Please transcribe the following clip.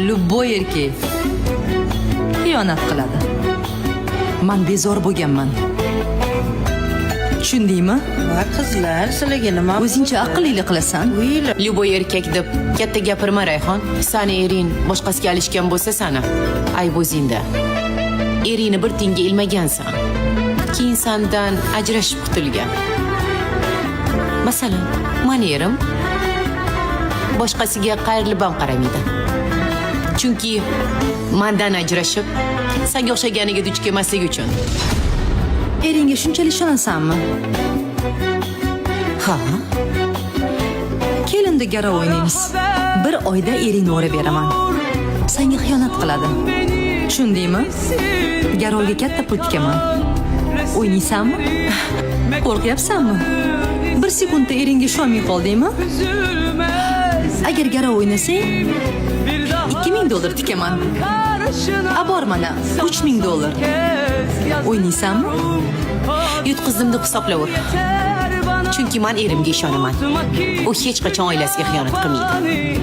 Любой erkak xiyonat qiladi. Man bezor bo'lganman. Tushundingmi? Va qizlar, sizlarga nima? O'zingcha aqllilik qilasan. Uylar. Любой erkak deb katta gapirma, Rayhon. Sani ering boshqasiga alishgan bo'lsa, sani ayb o'zingda. Eringni bir tiyinga ilmagansan. Keyin sandan ajrashib qutulgan. Masalan, mani erim boshqasiga qayrilib ham qaramaydi. Chunki mandan ajrashib, sanga o'xshaganiga duch kelmasligi uchun. Eringga shunchalik ishonasanmi? Ha. Kel, unda garov o'ynaymiz. Bir oyda eringni o'rab beraman. Senga xiyonat qiladi. Tushundingmi? Garovga katta pul tikaman. O'ynaysanmi? Qo'rqyapsanmi? Bir sekundda eringga ishonmay qoldingmi? Agar garov o'ynasang, 2000 dollar tikaman. A bor mana, 3000 dollar. O'ynaysanmi? Yutqizdim deb hisoblaver. Chunki man erimga ishonaman. U hech qachon oilasiga xiyonat qilmaydi.